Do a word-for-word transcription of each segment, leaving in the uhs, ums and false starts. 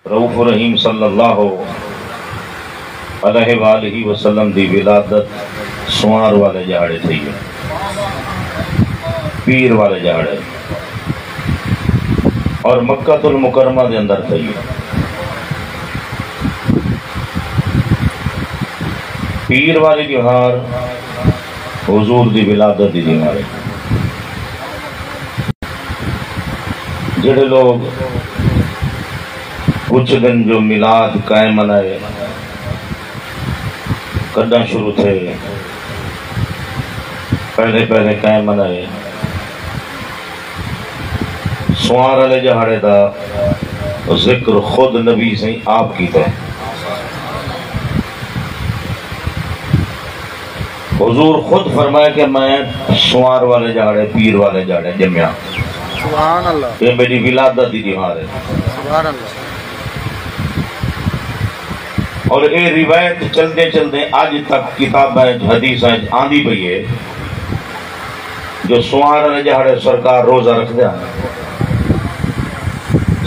رؤوف الرحیم صلی اللہ علیہ وآلہ وسلم دی ولادت سوار والے ڄہاڑے تھئی ہے، پیر والے ڄہاڑے، اور مکۃ المکرمہ دے اندر تھئی ہے۔ پیر والی ݙیہاڑ حضور دی ولادت دی ݙیہاڑ ہے۔ جڑے لوگ پچھدن جو میلاد کائیں منائے، کݙاں شروع تھئے، پہلے پہلے کائیں منائے، سوار والے ݙیہاڑے دا ذکر خود نبی سئیں آپ کیتے۔ حضور خود فرمایا کہ میں سوار والے ݙیہاڑے، پیر والے ݙیہاڑے ڄمیا۔ سبحان اللہ۔ یہ میری ولادت دی ݙیہاڑ ہے۔ سبحان اللہ۔ اور یہ روایت چلدے چلدے اڄ تک کتاباں وچ، حدیثاں وچ آندی پئی ہے جو سوار والے ݙیہاڑے سرکار روزہ رکھدے ہن۔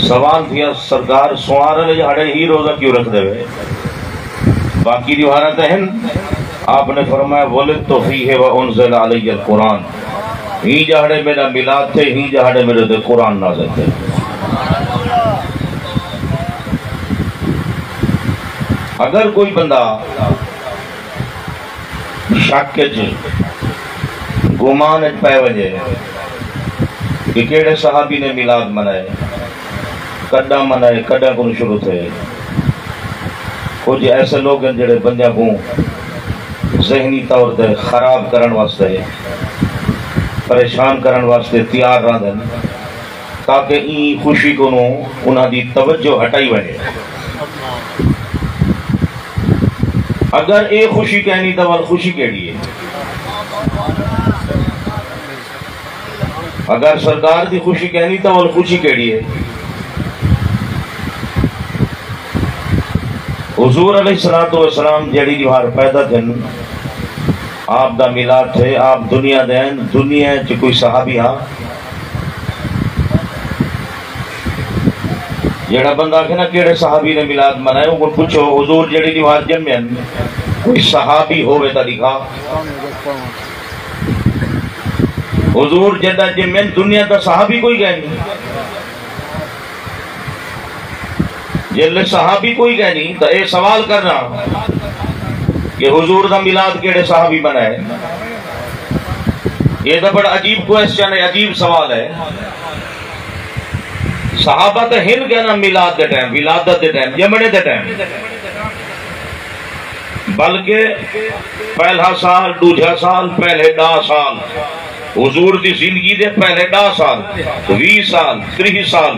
سوال تھیا، سرکار سوار والے ݙیہاڑے ہی روزہ کیوں رکھدے وے؟ باقی ݙیہاڑاں تے ہن۔ آپ نے فرمایا، ولدت فیہ و انزل علی القرآن، ہی ݙیہاڑے میرا میلاد تھئے، ہی ݙیہاڑے میرے تے قرآن نازل تھئے۔ اگر کوئی بندہ شک اچ، گمان اچ پئے ونڄے کہ کیڑھے صحابی نے میلاد منائے، کݙاں منائے، کݙاں کنوں شروع تھئے۔ کجھ ایسے لوگ ہن جڑے بندیاں کوں ذہنی طور تے خراب کرݨ واسطے، پریشان کرݨ واسطے تیار رہندن، تاکہ ایں خوشی کنوں انہاں دی توجہ ہٹائی ونڄے۔ اگر اے خوشی کینی تاں ول خوشی کیڑھی ہے؟ اگر سرکار دی خوشی کینی تاں ول خوشی کیڑھی ہے؟ حضور علیہ الصلوۃ والسلام جیڑھی ݙیہاڑ پیدا تھن، آپ دا میلاد تھئے، آپ دنیا دے آئن، دنیا اچ کوئی صحابی ہا؟ جیڑھا بندہ آکھے نا کیڑھے صحابی نے میلاد منائے، اوں کوں پچھو، حضور جیڑھی ݙیہاڑ ڄمین، کوئی صحابی ہووے تاں ݙکھا۔ حضور جݙاں ڄمین، دنیا دا صحابی کوئی کائنی۔ جیلے صحابی کوئی کائنی تاں اے سوال کرݨا کہ حضور دا میلاد کیڑھے صحابی منائے؟ اے تاں بڑا عجیب کوئسچن ہے، عجیب سوال ہے۔ صحابہ تاں ہن کائنا میلاد دے ٹائم، ولادت دے ٹائم، ڄمݨے دے ٹائم، بلکہ پہلا سال، ݙوجھا سال، پہلے ݙاہ سال، حضور دی زندگی دے پہلے ݙاہ سال، ویہہ سال، تریہہ سال،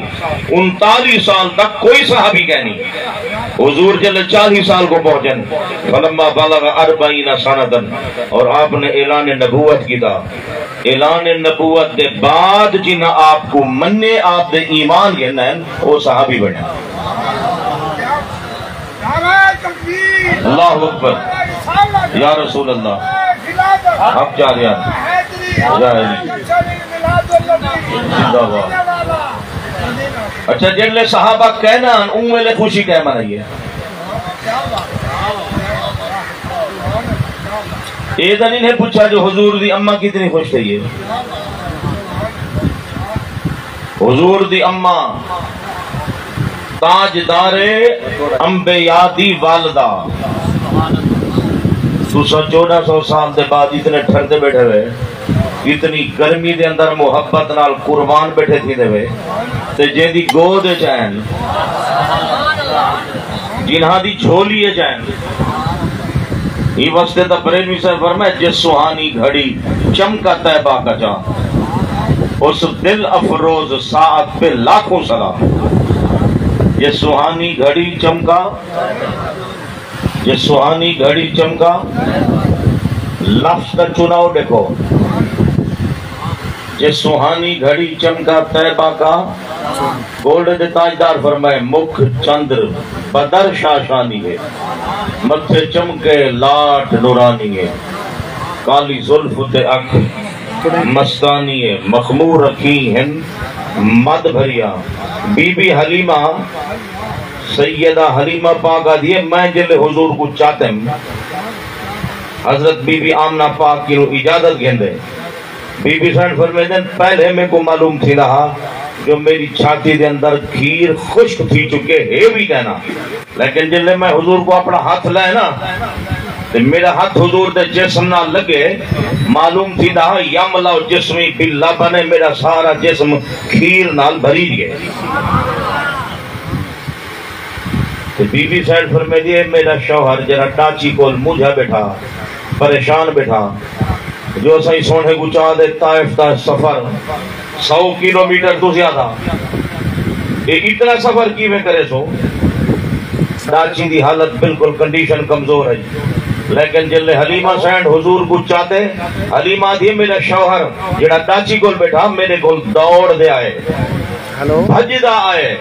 انتالیہہ سال تک کوئی صحابی کائنی۔ حضور جیلے چالیہہ سال کوں پہنچن، فلما بلغ اربعین سنۃ، اور آپ نے اعلان نبوت کیتا۔ اعلان نبوت دے بعد جنہاں آپ کوں منے، آپ دے ایمان گھن آئن، او صحابی بݨے۔ نعرہ تکبیر! اللہ اکبر! نعرہ رسالت! یا رسول اللہ! نعرہ خلافت! حق جاریان! نعرہ حیدری! یا علی! میلاد النبی! زندہ باد! اچھا، جیلے صحابہ کائنا ہن، اوں ویلے خوشی کائے منائی ہے؟ اے تاں نہیں پچھا جو حضور دی اماں کتنی خوش تھئی ہے۔ حضور دی اماں تاجدار انبیاء دی والدہ۔ تساں چوݙاں سو سال دے بعد اتنے ٹھردے ٻیٹھے ہوئے، اتنی گرمی دے اندر محبت نال قربان ٻیٹھے تھیندے ہوئے، تے جیندی گود اچ آئن، جنہاں دی جھولی اچ آئن، ایں واسطے تاں بریلوی صاحب فرمائے، جس سہانی گھڑی چمکا طیبہ کا چاند، اس دل افروز ساعت پہ لاکھوں سلام۔ جس سہانی گھڑی چمکا، جس سہانی گھڑی چمکا، لفظ دا چناؤ ݙیکھو۔ جس سہانی گھڑی چمکا طیبہ کا، گولڈ دے تاجدار فرمائے، مکھ چندر بدر شاشانی ہے، متھے چمکے لاٹ نورانی ہے، کالی زلف تے اکھ مستانی ہے، مخمور اکھیں ہن مد بھریاں۔ بی بی حلیمہ سیدہ حلیمہ پاک آہدی ہے، میں جلے حضور کوں چاتم، حضرت بی بی آمنہ پاک کنوں اجازت گھندے، بی بی سائن فرمیندن، پہلے میکوں معلوم تھیندا ہا جو میݙی چھاتی دے اندر کھیر خشک تھی چکے ہے وی کائنا، لیکن جلے میں حضور کوں اپݨا ہتھ لائے نا، تے میݙا ہتھ حضور دے جسم نال لڳے، معلوم تھیندا ہا، یملأ جسمی باللبن، میݙا سارا جسم کھیر نال بھری ڳئے۔ تے بی بی سائن فرمیندی ہے، میݙا شوہر جیڑھا ݙاچی کول مونجھا ٻیٹھا، پریشان ٻیٹھا، جو اساں سوہݨے کوں چا دے طائف دا سفر سو کلومیٹر توں زیادہ، اے اتنا سفر کیویں کریسوں؟ ݙاچی دی حالت بالکل کنڈیشن کمزور ہے، لیکن جلے حلیمہ سائن حضور کوں چاتے، حلیمہ آہدی ہے، میݙا شوہر جیڑھا ݙاچی کول ٻیٹھا، میݙے کول دوڑ دے آئے، ہیلو۔ بھڄدا آئے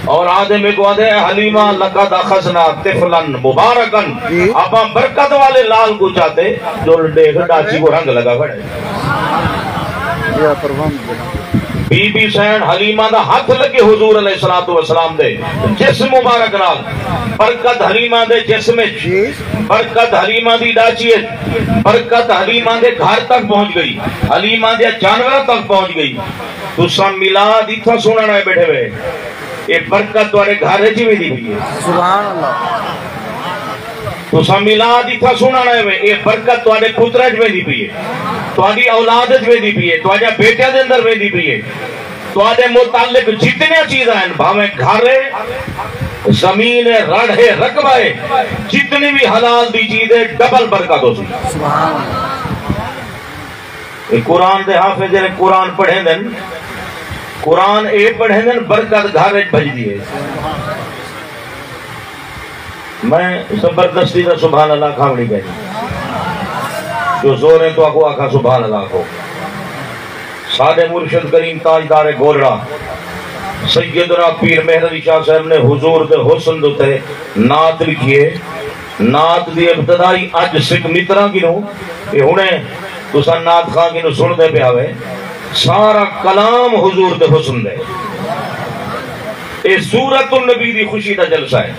اور آہدے میکوں آہدے، اے حلیمہ، لقد اخذنا طفلا مبارکا، جی۔ آپاں برکت والے لال کوں چاتے، جو ݙیکھ ݙاچی کوں رنگ لڳا کھڑے۔ یا پروان۔ بی بی سائن حلیمہ دا ہتھ لڳے حضور علیہ الصلوۃ والسلام دے جسم مبارک نال، برکت حلیمہ دے جسم وچ، جی۔ برکت حلیمہ دی ݙاچی وچ، برکت حلیمہ دے گھر تک پہنچ ڳئی، حلیمہ دے جانوراں تک پہنچ ڳئی۔ تساں میلاد اتھاں سݨݨ آئے ٻیٹھے وے، اے برکت تہاݙے گھر وچ ویندی پئی ہے۔ سبحان اللہ۔ تساں میلاد اتھاں سݨݨ آئے وے، اے برکت تہاݙے پتراں وچ ویندی پئی ہے، تہاݙی اولاد وچ ویندی پئی ہے، تہاݙے بیٹیاں دے اندر ویندی پئی ہے۔ تہاݙے متعلق جتنیاں چیزاں ہن، بھاویں گھر ہے، زمین ہے، رڑ ہے، رقبہ ہے، جتنی وی حلال دی چیز ہے، ڈبل برکت ہوسی۔ سبحان اللہ۔ اے قرآن دے حافظ جیڑھے قرآن پڑھیندن، قرآن اے پڑھیندن، برکت گھر وچ بھڄدی ہے۔ میں زبردستی دا سبحان اللہ کھاوݨی پئی، جو زوریں تہاکوں آکھاں سبحان اللہ آکھو۔ ساݙے مرشد کریم تاجدار گولڑا سیدنا پیر مہر علی شاہ صاحب نے حضور دے حسن دے اتے نعت لکھی ہے۔ نعت دی ابتدائی اڄ سکھ متراں کنوں، اے ہݨے تساں نعت خواں کنوں سݨدے پئے ہاوے، سارا کلام حضور دے حسن دے۔ اے سورت النبی دی خوشی دا جلسہ ہے۔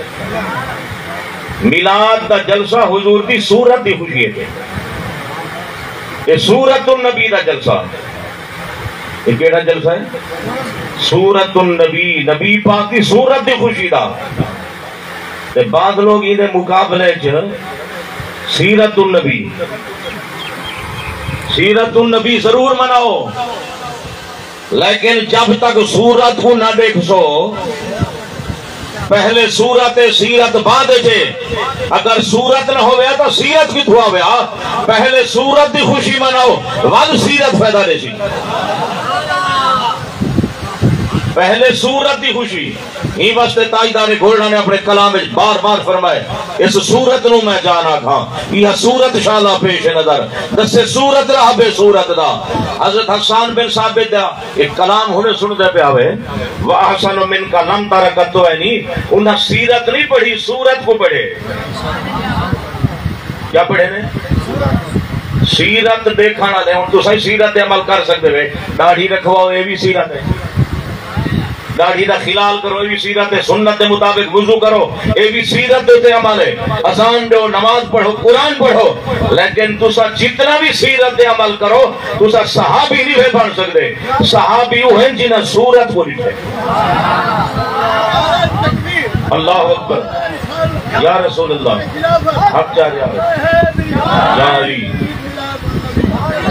میلاد دا جلسہ حضور دی سورت دی خوشی ہے۔ اے سورت النبی دا جلسہ۔ اے کیڑھا جلسہ ہے؟ سورت النبی، نبی پاک دی سورت دی خوشی دا۔ تے بعض لوگ ایندے مقابلے چ سیرت النبی، سیرت النبی ضرور مناؤ، لیکن جب تک سورت کوں نہ ݙیکھسو، پہلے سورت ہے، سیرت بعد وچ ہے۔ اگر سورت نہ ہویا تو سیرت کتھوں آویا؟ پہلے سورت دی خوشی مناؤ، ول سیرت فائدہ ݙیسی۔ پہلے سورت دی خوشی۔ ایں واسطے تاجدار گولڑا نے اپݨے کلام وچ بار بار فرمائے، اس سورت نوں میں جان آکھاں، ایہا سورت شالا پیش نظر، دسے سورت راہ بے سورت دا۔ حضرت حسان بن ثابت دا ایک کلام ہݨے سݨدے پئے ہاوے، "وأحسن منك لم تر قط عيني"، انہاں سیرت نہیں پڑھی، سورت کوں پڑھے۔ کیا پڑھے نے؟ سیرت ݙیکھݨ والے۔ ہݨ تساں سیرت تے عمل کر سڳدے وے، ݙاڑھی رکھواؤ، اے وی سیرت ہے۔ ݙاڑھی دا خلال کرو، اے وی سیرت ہے۔ سنت دے مطابق وضو کرو، اے وی سیرت دے اتے عمل ہے۔ اذان ݙیو، نماز پڑھو، قرآن پڑھو، لیکن تساں جتنا وی سیرت دے عمل کرو، تساں صحابی نہیں وے بݨ سڳدے۔ صحابی اوہ ہن جنہاں سورت کوں ݙٹھے۔ اللہ اکبر۔ یا رسول اللہ، حق چا رہیا ہے۔ یا علی۔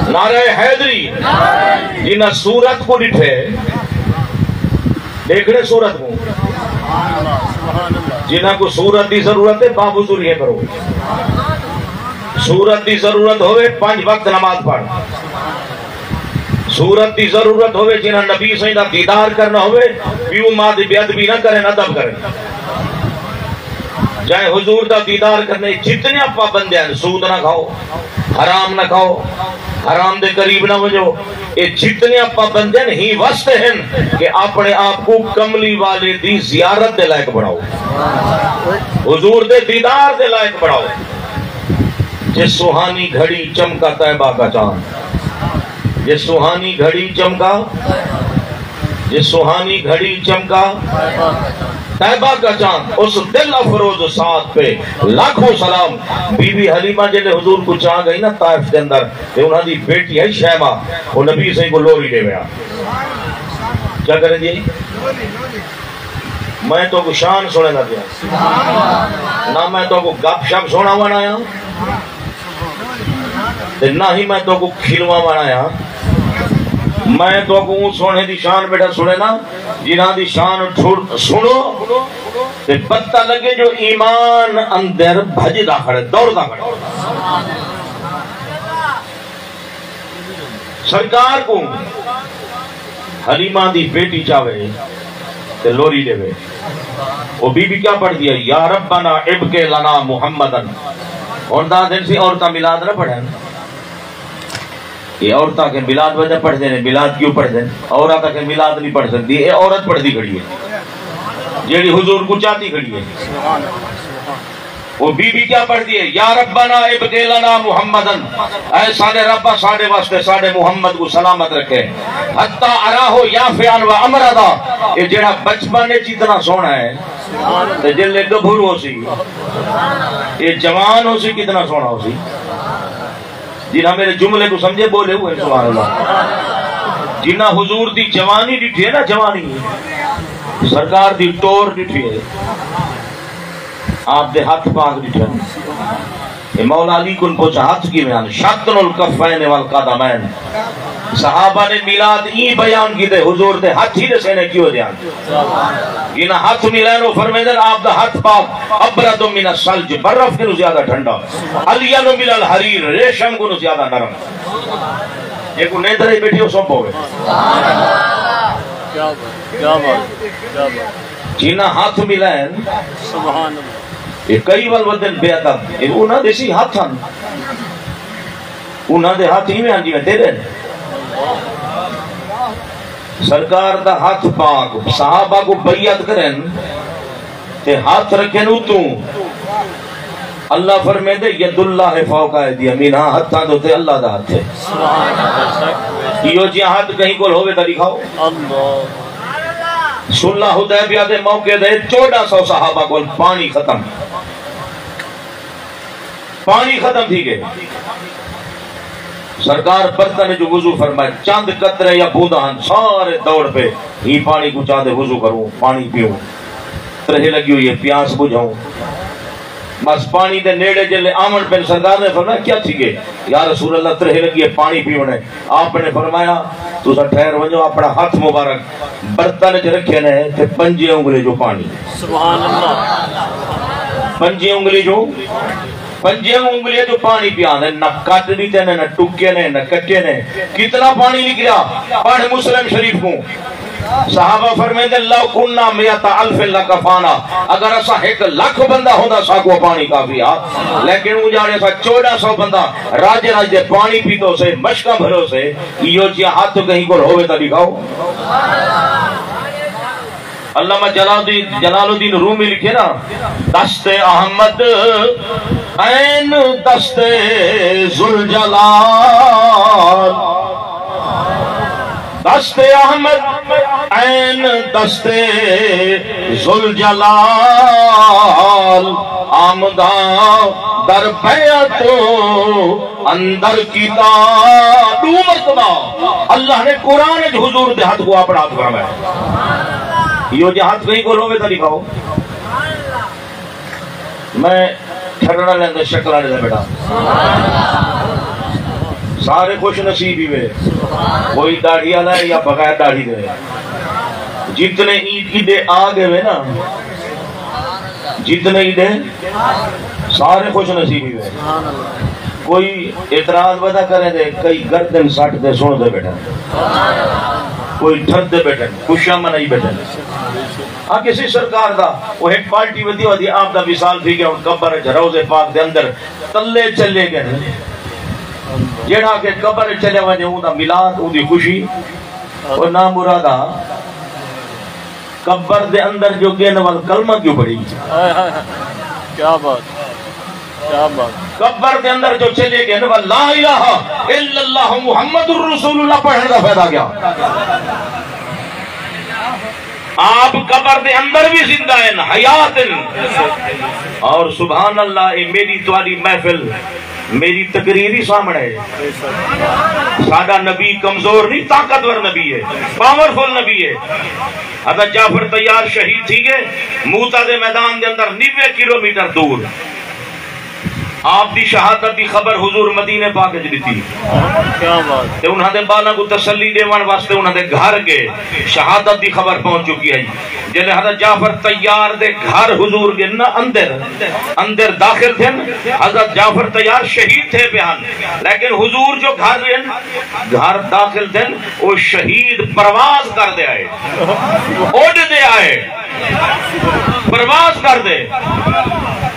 نعرہ حیدری۔ جنہاں سورت کوں ݙٹھے، ݙیکھڑے سورت کوں۔ جنہاں کوں سورت دی ضرورت ہے، باوضو رہیا کرو۔ سورت دی ضرورت ہووے، پنج وقت نماز پڑھ۔ سورت دی ضرورت ہووے، جنہاں نبی سائیں دا دیدار کرݨا ہووے، پیو ماں دی بے ادبی نہ کرن، ادب کرن۔ جائیں حضور دا دیدار کرݨے، جتنیاں پابندیاں ہن، سود نہ کھاؤ، حرام نہ کھاؤ، حرام دے قریب نہ ونڄو۔ اے جتنیاں پابندیاں ہن، ایں واسطے ہن کہ اپݨے آپ کوں کملی والے دی زیارت دے لائق بݨاؤ، حضور دے دیدار دے لائق بݨاؤ۔ جس سہانی گھڑی چمکا طیبہ کا چاند، جس سہانی گھڑی چمکا، یہ سہانی گھڑی چمکا طیبہ کا چاند، اس دل افروز سعد پہ لاکھوں سلام۔ بی بی حلیمہ جیلے حضور کوں چا گئی نا طائف دے اندر، تے انہاں دی بیٹی ہے شیمہ، او نبی سئیں کوں لوری ݙیوے ہا۔ کیا کرے دی؟ میں تہاکوں شان سݨیندا پیاں، نہ میں تہاکوں گپ شپ سݨاوݨ آیاں، تے نہ ہی میں تہاکوں کھلواوݨ آیاں۔ میں تہاکوں اوں سوہݨے دی شان ٻیٹھا سݨینداں، جنہاں دی شان ٹھڑ-، سݨو تے پتہ لڳے جو ایمان اندر بھڄدا کھڑے، دوڑدا کھڑے۔ سرکار کوں حلیمہ دی بیٹی چاوے تے لوری ݙیوے۔ او بی بی کیا پڑھدی ہے؟ یا ربنا ابقِ لنا محمدا۔ ہݨ تاں آہدن سی عورتاں میلاد نہ پڑھن۔ اے عورتاں کے میلاد وجہ پڑھدے نے، میلاد کیوں پڑھدے نے؟ عورت کے میلاد نہیں پڑھ سکدی، اے عورت پڑھدی کھڑی ہے، جیڑھی حضور کوں چاتی کھڑی ہے۔ وہ بی بی کیا پڑھدی ہے؟ یا ربنا ابقِ لنا محمدا، اے ساڈے رب، ساڈے واسطے ساڈے محمد کو سلامت رکھے۔ حتی اراہ یافعا و امردا، اے جیڑھا بچپن وچ اتنا سوہݨا ہے تے جلے گبھرو ہو سی، اے جوان ہو سی، کتنا سوہݨا ہو سی۔ جنہاں میرے جملے کو سمجھے، بولے ہوئے سبحان اللہ۔ جنہاں حضور دی جوانی ݙٹھی ہے نا، جوانی، سرکار دی ٹور ݙٹھی ہے، آپ دے ہتھ پاک ݙٹھے۔ اے مولا علی کوں پوچھا، ہتھ کیویں ہن؟ شطن الکفین والقدمین۔ صحابہ نے میلاد ایں بیان کیتے، حضور دے ہتھ ہی ݙسینے کیہو جے ہن۔ جنہاں ہتھ ملائن، او فرمیندن، آپ دا ہتھ پاک ابرد من الثلج، برف کنوں زیادہ ٹھنڈا، الین من الحریر، ریشم کنوں زیادہ نرم۔ جیکوں نیندر اچ ٻیٹھی، او سم پوے۔ کیا بات، کیا بات، کیا بات۔ جنہاں ہتھ ملائن، سبحان اللہ۔ اے کئی ول ودن بے ادب، اے انہاں دے سی ہتھ ہن۔ انہاں دے ہتھ ایویں ہن جیویں تیرے ہن۔ سرکار دا ہتھ پاک، صحابہ کو بیعت کرن تے ہتھ رکھن اتوں۔ اللہ فرمیندے، ید اللہ فوق ایدیہم، انہاں ہتھاں دے اتے اللہ دا ہتھ ہے۔ ایہو جیہاں ہتھ کہیں کول ہووے تاں ݙکھاؤ۔ اللہ۔ صلح حدیبیہ دے موقع دے چوݙاں سو صحابہ کول پاݨی ختم۔ پاݨی ختم تھی ڳئے۔ سرکار برتن جو وضو فرمائے، چند قطرے یا بونداں ہن، سارے دوڑ پئے، ہی پاݨی کوں چاہندے وضو کروں، پاݨی پیوں، ترہے لڳی ہوئی ہے، پیاس بجھاؤں۔ بس پاݨی دے نیڑے جلے آوݨ پن، سرکار نے فرمایا، کیا تھی ڳئے؟ یا رسول اللہ، ترہے لڳی ہے، پاݨی پیوݨے۔ آپ نے فرمایا، تساں ٹھہر ونڄو، اپݨا ہتھ مبارک برتن وچ رکھے نے تے پنجے انگلے جو پاݨی۔ سبحان اللہ۔ پنجے انگلے جو، پنجے انگلے جو پاݨی پیاندے، نہ کٹ ݙتے نے، نہ ٹکے نے، نہ کٹے نے۔ کتنا پاݨی نکلیا؟ پڑھ مسلم شریف کوں۔ صحابہ فرمیندے، لو کنا مئۃ الف لکفانا، اگر اساں ہک لکھ بندہ ہوندا، ساکوں پاݨی کافی ہا، لیکن اوں جاڑے اساں چوݙاں سو بندہ رج رج دے پاݨی پیتو سے، مشکاں بھرو سے۔ ایہو جیہاں ہتھ کہیں کول ہووے تاں ݙکھاؤ۔ علامہ جلال الدین، جلال الدین رومی لکھے نا، دست احمد عین دست ذوالجلال، دست احمد عین دست ذوالجلال، آمداں در بیعت اندر کیتا۔ ݙو مرتبہ اللہ نے قرآن وچ حضور دے ہتھ کوں اپݨا ہتھ فرمایا۔ ایہو جیہاں ہتھ کہیں کول ہووے تاں ݙکھاؤ۔ میں ٹھرݨ والے دے شکل والے دا بیٹا۔ سارے خوش نصیب ہی وے۔ کوئی داڑھی والا ہے یا بغیر داڑھی دے۔ جتنے عید عیدے آ ڳئے وے نا، جتنے عیدے سارے خوش نصیب ہی وے۔ کوئی اعتراض ودا کرے دے، کئی گردن سٹ دے سݨ دے بیٹھن، کوئی ٹھر دے بیٹھن، خوشیاں منائی بیٹھن۔ آ کسی سرکار دا، وہ ایک پارٹی ودی ودی آپ دا وصال تھی گیا، ہن قبر اچ روضے پاک دے اندر تلے چلے ڳئے۔ جیڑھا کہ قبر اچ چلے ونڄے، اوندا میلاد، اوندی خوشی، او نامرادا۔ قبر دے اندر جو ڳن ول کلمہ کیوں پڑھی؟ ہائے، ہائے، ہائے۔ کیا بات، کیا بات۔ قبر دے اندر جو چلے ڳن ول لا الہ الا اللہ محمد الرسول اللہ پڑھݨ دا فائدہ کیا؟ آپ قبر دے اندر بھی زندہ ہیں، حیات ہیں۔ اور سبحان اللہ، اے میری تہاݙی محفل، میری تقریر ہی سامݨے ہے۔ ساݙا نبی کمزور نہیں، طاقتور نبی ہے، پاورفل نبی ہے۔ حضرت جعفر طیار شہید تھی ڳئے موتیٰ دے میدان دے اندر، نوے کلومیٹر دور۔ آپ دی شہادت دی خبر حضور مدینے پاک وچ ݙتی۔ کیا بات۔ تے انہاں دے ٻالاں کوں تسلی ݙیوݨ واسطے انہاں دے گھر ڳئے، شہادت دی خبر پہنچ چکی ہے۔ جݙݨ حضرت جعفر طیار دے گھر حضور ڳئے نا، اندر، اندر داخل تھئن، حضرت جعفر طیار شہید تھئے پئے ہن، لیکن حضور جو گھر ڳئے، گھر داخل تھئن، او شہید پرواز کر تے آئے، اݙ تے آئے۔ پرواز کر تے۔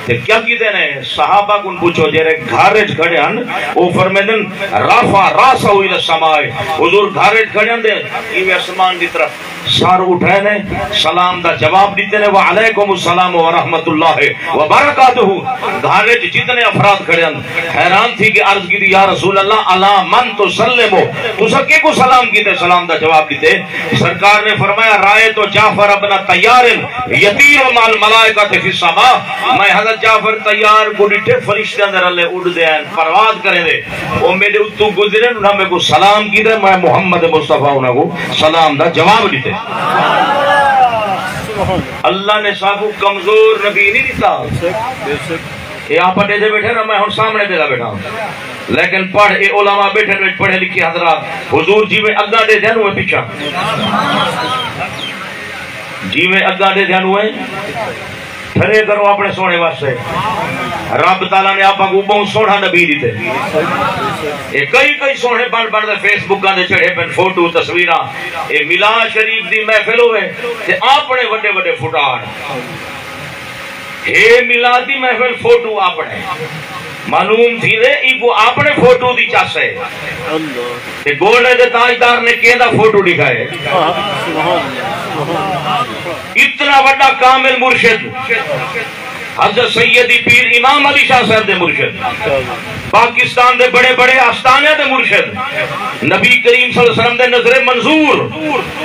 تے کیا کیتے نے؟ صحابہ کوں پچھو، جیڑھے گھر وچ کھڑے ہن، او فرمیندن، رفع راسہ الی السماء، حضور گھر وچ کھڑے ہن تے ایویں اسمان دی طرف سر اٹھائے نے، سلام دا جواب ݙتے نے، وعلیکم السلام ورحمۃ اللہ وبرکاتہ۔ گھر وچ جتنے افراد کھڑے ہن، حیران تھی کے عرض کیتی، یا رسول اللہ، علی من تسلم، تساں کیکوں سلام کیتے، سلام دا جواب ݙتے؟ سرکار نے فرمایا، رأیت جعفر ابن طیار یطیر مع الملائکۃ فی السماء، میں حضرت جعفر طیار کوں ݙٹھے فرشتیاں دے رلے اݙدے ہن، پرواز کریندے۔ او میݙے اتوں گزرے، انہاں میکوں سلام کیتے، میں محمد مصطفیٰ انہاں کوں سلام دا جواب ݙتے۔ اللہ نے ساکوں کمزور نبی نہیں ݙتا۔ اے آپ ݙیہدے ٻیٹھے نا، میں ہݨ سامݨے ݙیہدا ٻیٹھا ہاں۔ لیکن پڑھ، اے علماء ٻیٹھے نے وچ پڑھے لکھے حضرات، حضور جیویں اڳاں ݙیہدے ہن اوویں پچھاں۔ جیویں اڳاں ݙیہدے ہن اوویں۔ پھرے کرو اپݨے سوہݨے واسطے۔ رب تعالیٰ نے آپاں کوں ٻہوں سوہݨا نبی ݙتے۔ اے کئی کئی سوہݨے بݨ بݨ تے فیس بکاں تے چڑھے پن، فوٹو، تصویراں۔ اے میلاد شریف دی محفل ہووے تے اپݨے وݙے وݙے فٹاڑ۔ ہے میلاد دی محفل، فوٹو اپݨے۔ معلوم تھیندے ایکوں اپݨے فوٹو دی چس ہے۔ اللہ۔ تے گولڑے دے تاجدار نے کیندا فوٹو ݙکھائے؟ سبحان اللہ، سبحان اللہ۔ اتنا وݙا کامل مرشد، حضرت سیدی پیر امام علی شاہ صاحب دے مرشد، پاکستان دے بڑے بڑے آستانیاں دے مرشد، نبی کریم صلی اللہ علیہ وسلم دے نذر منظور،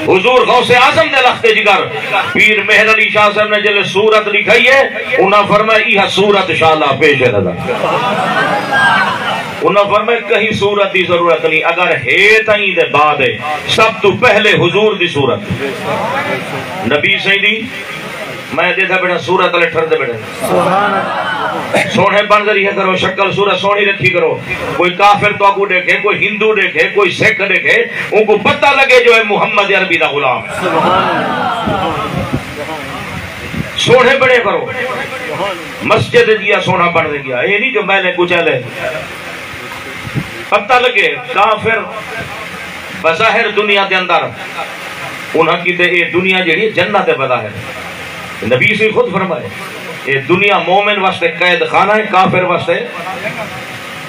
حضور غوث اعظم دے لخت جگر، پیر مہر علی شاہ صاحب نے جلے صورت ݙکھائی ہے، انہاں فرمایا، ایہا صورت شالا پیش نظر۔ انہاں فرمایا، کہیں صورت دی ضرورت نہیں، اگر ہے تاں ایندے بعد ہے، سب توں پہلے حضور دی صورت۔ نبی سائیں دی، میں ݙیہدا ٻیٹھا صورت والے ٹھردے ٻیٹھے۔ سبحان اللہ۔ سوہݨے بݨ تے رہیا کرو، شکل صورت سوہݨی رکھی کرو۔ کوئی کافر تہاکوں ݙیکھے، کوئی ہندو ݙیکھے، کوئی سکھ ݙیکھے، اونکوں پتہ لڳے جو اے محمد عربی دا غلام۔ سبحان اللہ۔ سوہݨے بݨے کرو۔ مسجد جیہا سوہݨا بݨ تے ڳیا۔ اے نہیں جو میلے کچیلے۔ پتہ لڳے، کافر بظاہر دنیا دے اندر انہاں کیتے اے دنیا جیڑھی ہے جنت ہے بظاہر۔ نبی سائیں خود فرمائے، اے دنیا مومن واسطے قید خانہ ہے، کافر واسطے،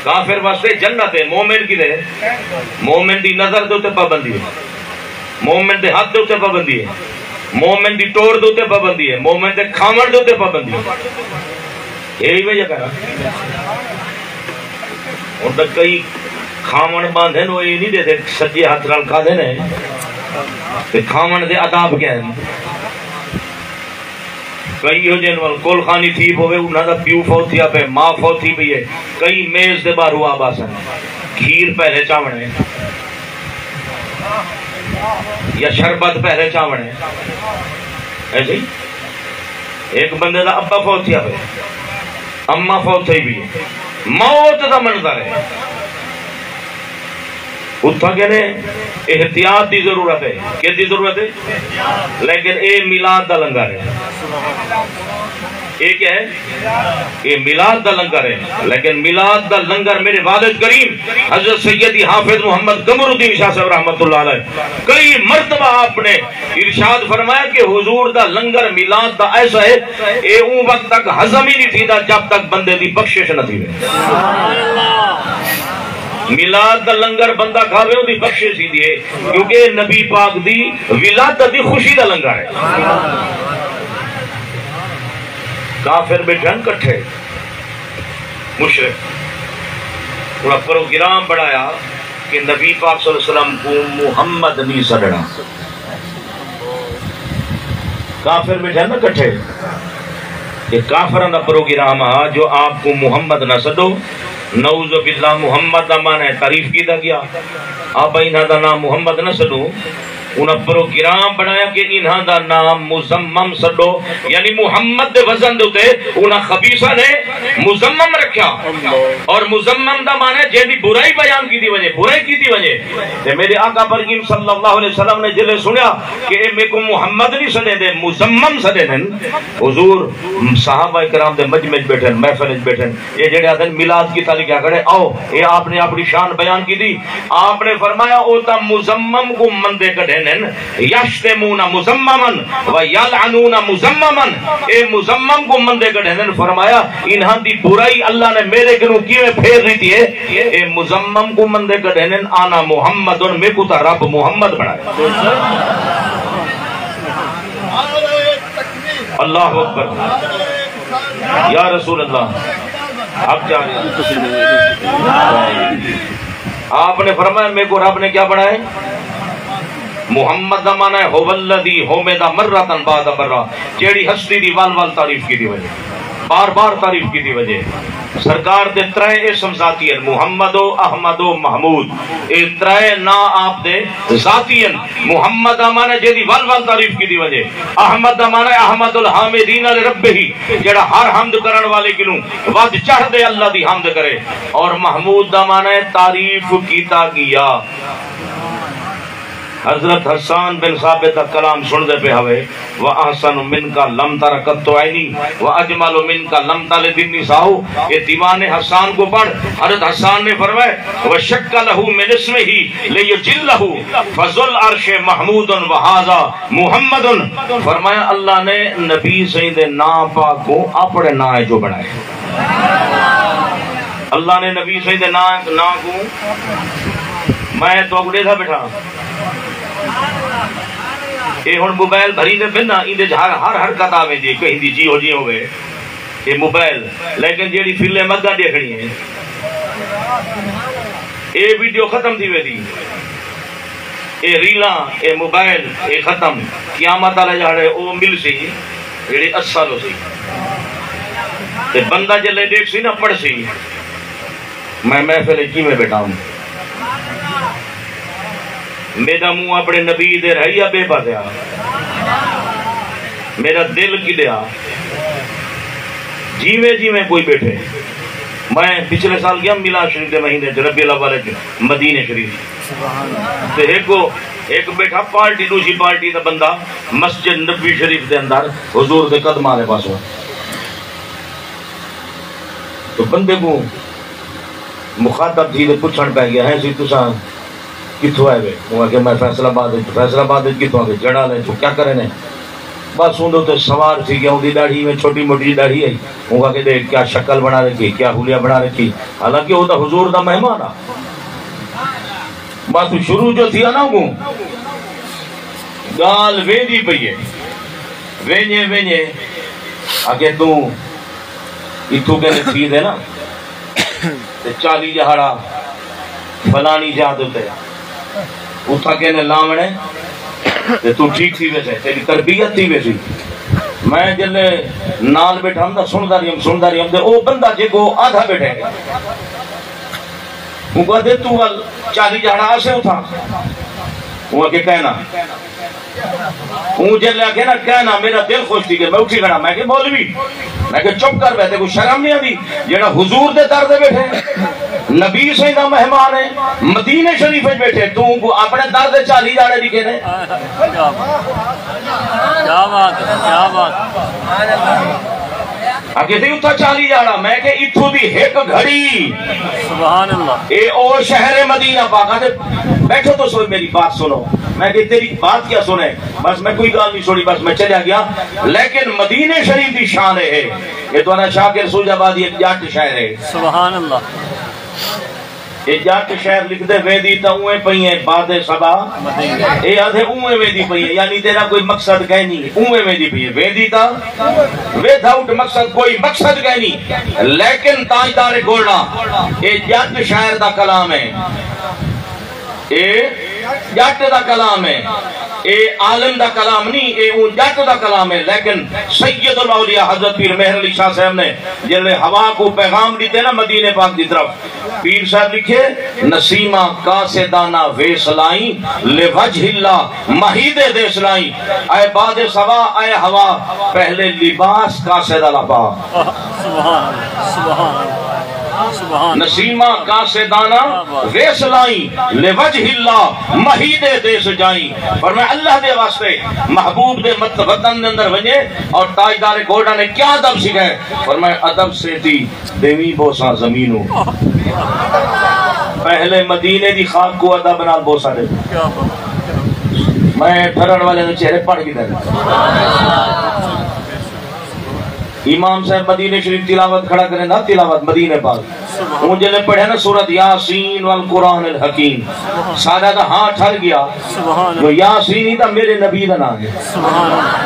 کافر واسطے جنت ہے۔ مومن کیتے؟ مومن دی نظر دے اتے پابندی ہے، مومن دے ہتھ دے اتے پابندی ہے، مومن دی ٹور دے اتے پابندی ہے، مومن دے کھاوݨ دے اتے پابندی ہے۔ اے ہی وجہ کرا۔ ہݨ تاں کئی کھاوݨ ٻاندھن، او اے نہیں ݙیہدے سڄے ہتھ نال کھاندے نے۔ تے کھاوݨ دے آداب کیا ہن؟ کئی ایہو جہن ول کل خانی تھی پووے، انہاں دا پیو فوت تھیا پئے، ماء فوت تھی پئی ہے، کئی میز دے ٻاہروں آپ آسن، کھیر پہلے چاوݨے یا شربت پہلے چاوݨے۔ ایسے ہی ہک بندے دا ابا فوت تھیا پئے، اماں فوت تھئی پئی ہے۔ موت دا منظر ہے۔ اتھاں کہنے احتیاط دی ضرورت ہے۔ کس دی ضرورت ہے؟ لیکن اے میلاد دا لنگر ہے۔ اے کیا ہے؟ اے میلاد دا لنگر ہے۔ لیکن میلاد دا لنگر میرے والد کریم حضرت سیدی حافظ محمد قمر الدین شاہ صاحب رحمۃ اللہ علیہ کئی مرتبہ آپ نے ارشاد فرمایا کہ حضور دا لنگر میلاد دا ایسا ہے، اے اوں وقت تک ہضم ہی نہیں تھیندا جب تک بندے دی بخشش نہ تھیوے۔ میلاد دا لنگر بندہ کھاوے، اوندی بخشش تھیندی ہے، کیونکہ اے نبی پاک دی ولادت دی خوشی دا لنگر ہے۔ کافر ٻیٹھن کٹھے، مشرک، انہاں پروگرام بݨایا کہ نبی پاک صلی اللہ علیہ وسلم کوں محمد نہیں سݙݨا۔ کافر بیٹھے نا کٹھے، کہ کافراں دا پروگرام ہا جو آپ کو محمد نہ سڈو۔ نعوذ باللہ، محمد دا معنی ہے تعریف کیتا گیا۔ آپ انہاں دا نام محمد نہ سڈو۔ انہاں پروگرام بنایا کہ انہاں دا نام مزمم سڈو، یعنی محمد دے وزن دے اتے انہاں خبیثاں نے مزمم رکھیا۔ اور مزمم دا معنی ہے جیندی برائی بیان کیتی ونجے، برائی کیتی ونجے۔ تے میرے آقا برگیم صلی اللہ علیہ وسلم نے جلے سنیا کہ اے میکوں محمد نہیں سڈیندے، مزمم سڈیندن۔ حضور صحابہ کرام دے مجمع اچ بیٹھن، محفل اچ بیٹھن، اے جڑے آدھن میلاد کیتا لکھیا کھڑے، آؤ، اے آپ نے اپنی شان بیان کیتی۔ آپ نے فرمایا، او تاں مزمم کو مندے کڈھیندن، یشتمون مزمما و یلعنون مزمما۔ اے مزمم کو مندے کڈھیندن، فرمایا، انہاں دی برائی اللہ نے میرے کنوں کیویں پھیر ڈتی ہے۔ اے مزمم کو مندے کڈھیندن، انا محمد، میکوں تاں رب محمد بنایا۔ اللہ اکبر۔ یا رسول اللہ، اب کیا؟ آپ نے فرمایا، میکوں رب نے کیا بنائے؟ محمد دا معنی ہے، هو الذي حمد مرة بعد مرة، جیڑھی ہستی دی ول ول تعریف کیتی ونجے، بار بار تعریف کیتی ونجے۔ سرکار دے ترے اسم ذاتی ہن، محمد و احمد و محمود۔ اے ترے ناں آپ دے ذاتی ہن۔ محمد دا معنی ہے جیندی ول ول تعریف کیتی ونجے، احمد دا معنی ہے احمد الحامدین لربہ، جیڑھا ہر حمد کرݨ والے کنوں ودھ چڑھ دے اللہ دی حمد کرے، اور محمود دا معنی ہے تعریف کیتا گیا۔ حضرت حسان بن ثابت دا کلام سݨدے پئے ہاوے، "وأحسن منك لم تر قط عيني، وأجمل منك لم تلد النساء"۔ اے دیوان حسان کو پڑھ، حضرت حسان نے فرمایا، "وشق له من اسمه ليجله، فذو العرش محمود وهذا محمد"۔ فرمایا، اللہ نے نبی سئیں دے ناں پاک کو اپݨے ناں جو بݨائے۔ اللہ نے نبی سئیں دے ناں، ناں کو، میں تہاکوں ݙیکھا بیٹھا۔ اے ہݨ موبائل بھری دے پن نا، ایندے وچ ہر، ہر حرکت آ ویندی ہے، کہیں دی جیہو جی ہووے۔ اے موبائل، لیکن جیڑھی فلم اڳاں ݙیکھݨی ہے، اے ویڈیو ختم تھی ویندی۔ اے ریلاں، اے موبائل، اے ختم۔ قیامت والے ݙیہاڑے او ملسی، جیڑھی اصل ہوسی۔ تے بندہ جلے ݙیکھسی نا، پڑھسی، میں محفل اچ کیویں بیٹھا ہوں؟ میݙا منہ اپݨے نبی دے رہیا ٻئے پاسے آ، میݙا دل کݙے آ؟ جیویں جیویں کوئی بیٹھے۔ میں پچھلے سال ڳیا میلاد شریف دے مہینے اچ، ربیع الاول اچ مدینے شریف۔ تے ہک، ہک بیٹھا پارٹی، ݙوجھی پارٹی دا بندہ مسجد نبوی شریف دے اندر حضور دے قدماں آلے پاسوں۔ تو بندے کوں مخاطب تھی تے پچھݨ پئے ڳیا، "ہے سئیں، تساں کتھوں آئے وے؟" اوں آکھیا، "میں فیصل آباد اچ۔" "فیصل آباد اچ کتھوں آ کے؟" "جڑا والے چوں۔" "کیا کرے نے؟" بس اوندے اتے سوار تھی ڳیا، اوندی ݙاڑھی ایویں چھوٹی موٹی جی ݙاڑھی ہئی، اوں آکھیا، "ݙیکھ کیا شکل بݨا رکھی، کیا حلیہ بݨا رکھی۔" حالانکہ او تاں حضور دا مہمان آ۔ بس شروع جو تھیا نا، اڳوں ڳالھ ویندی پئی ہے، ویندے ویندے اڳے توں اتھوں کہیں تھی دے نا، تے چالی ݙیہاڑا فلانی جاہ تے، اتھاں کہیں لاوݨے، تے توں ٹھیک تھی ویسے، تیری تربیت تھی ویسی۔ میں جلے نال بیٹھا ہم تاں سݨدا رہیم، سݨدا رہیم، تے او بندہ جیکو آدھا بیٹھے، اوں کوں آہدے، "توں ول چالی ݙیہاڑا آسے اتھاں؟" اوں آکھے، "کائنا۔" اوں جلے آکھے نا، "کائنا۔" میݙا دل خوش تھی ڳیا، میں اٹھی کھڑا، میں کہے، "مولوی،" میں کہے، "چپ کر ٻہہ، تیکوں شرم نہیں آندی؟ جیڑھا حضور دے در تے بیٹھے، نبی سئیں دا مہمان ہے، مدینے شریف وچ بیٹھے، توں اونکوں اپݨے در تے چالی ݙیہاڑے ݙکھیندے۔" کیا بات ہے، کیا بات ہے۔ آکھے، "سئیں، اتھاں چالی ݙیہاڑا؟" میں کہے، "اتھوں دی ہک گھڑی۔" سبحان اللہ۔ اے او شہر مدینہ پاک۔ آکھے، "بیٹھو تو سوئی، میری بات سنو۔" میں کہے، "تیری بات کیا سنے؟" بس میں کوئی ڳالھ نہیں سݨی، بس میں چلیا ڳیا۔ لیکن مدینے شریف دی شان اے ہے، اے تہاݙا شاکر سوجھ آبادی ہک ڄٹ شاعر ہے۔ سبحان اللہ۔ اے ڄٹ شاعر لکھدے، "ویندی تاں اونویں پئی اے باد صبا۔" اے آہدے، "اونویں ویندی پئی اے"، یعنی تیݙا کوئی مقصد کائنی، اونویں ویندی پئی اے۔ ویندی تاں ود آؤٹ مقصد، کوئی مقصد کائنی، لیکن تاجدار گولڑا، اے ڄٹ شاعر دا کلام ہے۔ اے ڄٹ دا کلام ہے، اے عالم دا کلام نہیں، اے اوں ڄٹ دا کلام ہے۔ لیکن سید الاولیاء حضرت پیر مہر علی شاہ صاحب نے جیڑھے ہوا کوں پیغام ݙتے نا مدینے پاک دی طرف، پیر صاحب لکھے، نسیماں قاصدانہ ویس لائیں، لوجہ اللہ مہیدے دیس لائیں۔ اے باد صبا، اے ہوا، پہلے لباس قاصد والا پا۔ سبحان اللہ، سبحان اللہ، سبحان اللہ۔ نسیماں قاصدانہ ویس لائیں، لوجہ اللہ مہیدے دیس جائیں۔ فرمایا، اللہ دے واسطے محبوب دے مت-، وطن دے اندر ونڄے، اور تاجدار گولڈن نے کیا ادب سکھائے؟ فرمایا، ادب سے دی ݙیویں بوسہ زمینوں۔ پہلے مدینے دی خاک کوں ادب نال بوسہ ݙے۔ میں ٹھرݨ والے دے چہرے پڑھ گھدن۔ امام صاحب مدینے شریف تلاوت کھڑا کریندا، تلاوت مدینے پاک۔ اوں جلے پڑھے نا سورۃ یاسین والقرآن الحکیم، سارا دا ہاں ٹھر گیا۔ سبحان جو یاسین ہی تاں میرے نبی دا نام ہے۔ سبحان اللہ۔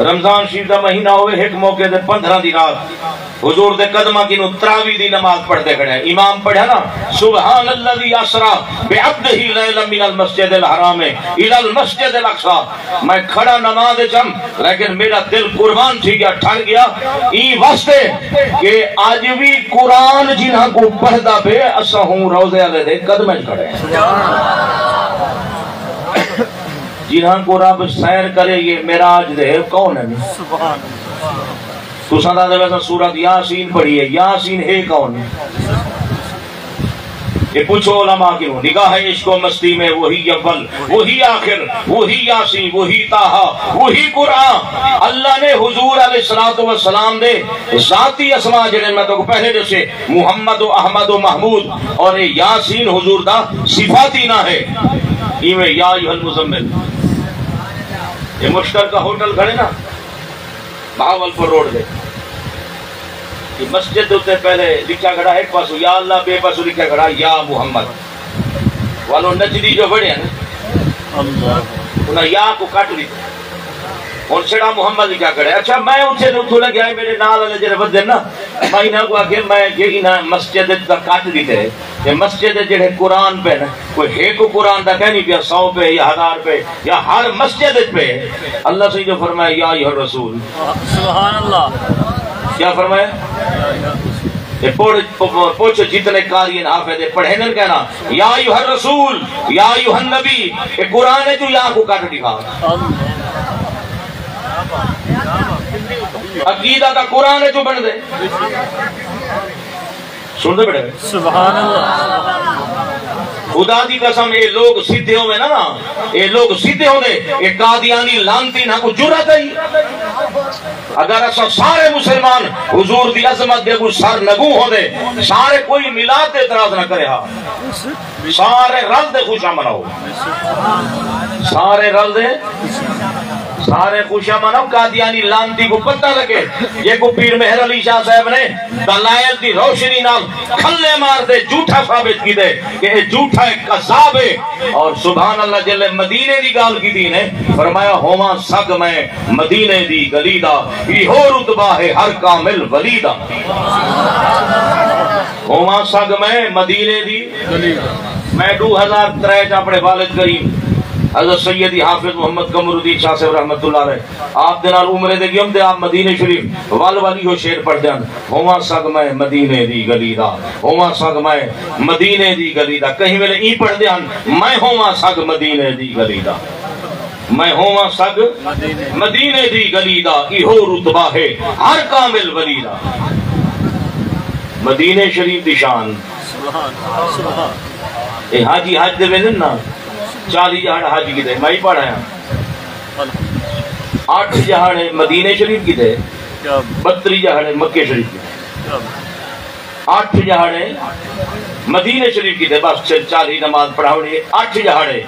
رمضان شریف دا مہینہ ہووے، ہک موقع تے پندرہ دی رات حضور دے قدماں کنوں تراویح دی نماز پڑھدے کھڑے ہیں۔ امام پڑھیا نا، سبحان الذی اسری بعبدہ لیلا من المسجد الحرام الی المسجد الاقصی۔ میں کھڑا نماز وچ ہم، لیکن میرا دل قربان تھی گیا، ٹھر گیا، ایں واسطے کہ اڄ وی قرآن جنہاں کوں پڑھدا پئے، اساں ہوں روضے والے دے قدماں وچ کھڑے ہیں۔ جنہاں کوں رب سیر کرے، یہ معراج دے کون ہیں؟ سبحان اللہ۔ تساں تاں آہدے ویسو سورۃ یاسین پڑھی ہے، یاسین ہے کون؟ یہ پوچھو علماء کنوں، نگاہ عشق و مستی میں وہی اول، وہی آخر، وہی یاسین، وہی طٰہٰ، وہی قرآن۔ اللہ نے حضور علیہ الصلوۃ والسلام دے ذاتی اسماء جڑے میں تہاکوں پہلے ݙسے، محمد و احمد و محمود، اور اے یاسین حضور دا صفاتی ناں ہے۔ ایویں یا ایھا المزمل، اے مشترکہ ہوٹل کھڑے نا بہاول پور روڈ تے، اے مسجد اتے پہلے لکھیا کھڑا ہک پاسوں یا اللہ، ٻئے پاسوں لکھیا کھڑا یا محمد۔ والو نجدی جو وڑے ہیں نا، انہاں یا کوں کٹ ݙتا۔ ہݨ چھڑا محمد لکھیا کھڑے۔ اچھا، میں اتھے تے اتھوں لنگھیا، میرے نال والے جڑے ودے نا، میں انہاں کوں آکھیا، میں کہ انہاں مسجد دا کٹ ݙتے، تے مسجد دے جڑے قرآن پئے نا، کوئی ہک قرآن دا کہیں نہیں پیا، سو پئے یا ہزار پئے یا ہر مسجد وچ پئے۔ اللہ سئیں جو فرمایا، یا ایھا الرسول۔ سبحان اللہ۔ کیا فرمایا؟ اے پڑھ، پ-، پ-، پچھ جتنے قاری ہیں، حافظ ہیں، پڑھیندن کہنا، یا ایھا الرسول، یا ایھا النبی، اے قرآن ہے جو یا کوں کٹ ݙکھا۔ عقیدہ دا قرآن ہے جو بݨدے۔ سݨدے پئے؟ سبحان اللہ۔ خدا دی قسم، اے لوگ سدھے ہووے نا، نا، اے لوگ سدھے ہوندے، اے قادیانی لعنتی نہ کو جرأت ہے۔ اگر اساں سارے مسلمان حضور دی عظمت دے اڳوں سر نگوں ہوندے، سارے کوئی میلاد تے اعتراض نہ کرے ہا۔ سارے رل دے خوشیاں مناؤ۔ سارے رل دے، سارے خوشیاں مناؤ۔ قادیانی لعنتی کو پتہ لگے، جے کو پیر مہر علی شاہ صاحب نے دلائل دی روشنی نال کھلے مار دے جھوٹا ثابت کیتے کہ اے جھوٹا ایک کذاب ہے۔ اور سبحان اللہ، جلے مدینے دی ڳالھ کیتی نے، فرمایا، ہوواں سڳ میں مدینے دی گلی دا، ایہو رتبہ ہے ہر کامل ولی دا۔ ہوواں سڳ میں مدینے دی۔ میں ݙو ہزار ترے چ اپݨے والد کریم حضرت سیدی حافظ محمد قمر الدین شاہ صاحب رحمۃ اللہ علیہ، آپ دے نال عمرے دے ڳیم تے آپ مدینے شریف ول ول ایہو شعر پڑھدے ہن، ہوواں سڳ میں مدینے دی گلی دا، ہوواں سڳ میں مدینے دی گلی دا۔ کہیں ویلے ایں پڑھدے ہن، میں ہوواں سڳ مدینے دی گلی دا، میں ہوواں سڳ مدینے دی گلی دا، ایہو رتبہ ہے ہر کامل ولی دا۔ مدینے شریف دی شان۔ سبحان، سبحان۔ اے حاجی حج دے ویندن نا، چالیہہ ڄہاڑے حج کیتے، میں ہی پڑھ آیا۔ اٹھ ڄہاڑے مدینے شریف کیتے، کیا بات۔ ٻتریہہ ڄہاڑے مکے شریف کیتے۔ کیا بات۔ اٹھ ڄہاڑے مدینے شریف کیتے، بس چ-، چالیہہ نماز پڑھاوݨی، اٹھ ڄہاڑے۔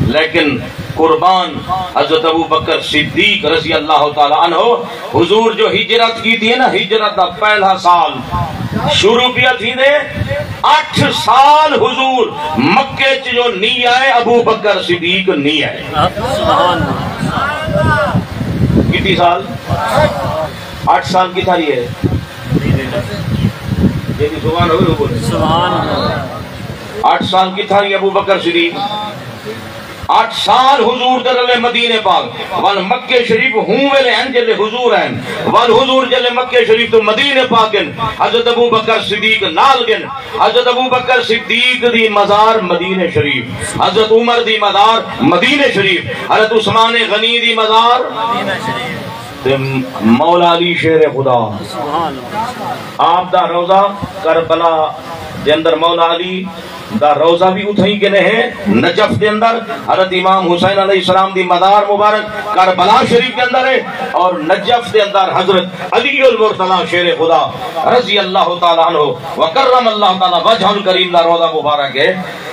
لیکن قربان حضرت ابو بکر صدیق رضی اللہ تعالی عنہ، حضور جو ہجرت کیتی ہے نا، ہجرت دا پہلا سال شروع پیا تھیندے، اٹھ سال حضور مکے چ جو نہیں آئے، ابو بکر صدیق نہیں آئے۔ سبحان اللہ۔ کتنی سال؟ اٹھ سال کتھاں رہے؟ جیندی زبان ہوئی، وہ بولے۔ سبحان اللہ۔ اٹھ سال کتھاں رہی ابو بکر صدیق؟ اٹھ سال حضور دے رلے مدینے پاک ول۔ مکے شریف ہوں ویلے ہن جلے حضور ہن ول۔ حضور جلے مکے شریف تو مدینے پاک گن، حضرت ابو بکر صدیق نال گن۔ حضرت ابو بکر صدیق دی مزار مدینے شریف، حضرت عمر دی مزار مدینے شریف، حضرت عثمان غنی دی مزار تے مولا علی شیر خدا۔ آپ دا روضہ کربلا دے اندر، مولا علی دا روضہ بھی اتھائیں کنے ہے نجف دے اندر۔ حضرت امام حسین علیہ السلام دی مزار مبارک کربلا شریف دے اندر ہے، اور نجف دے اندر حضرت علی المرتضی شیر خدا رضی اللہ تعالی عنہ وکرم اللہ تعالی وجہ الکریم دا روضہ مبارک ہے۔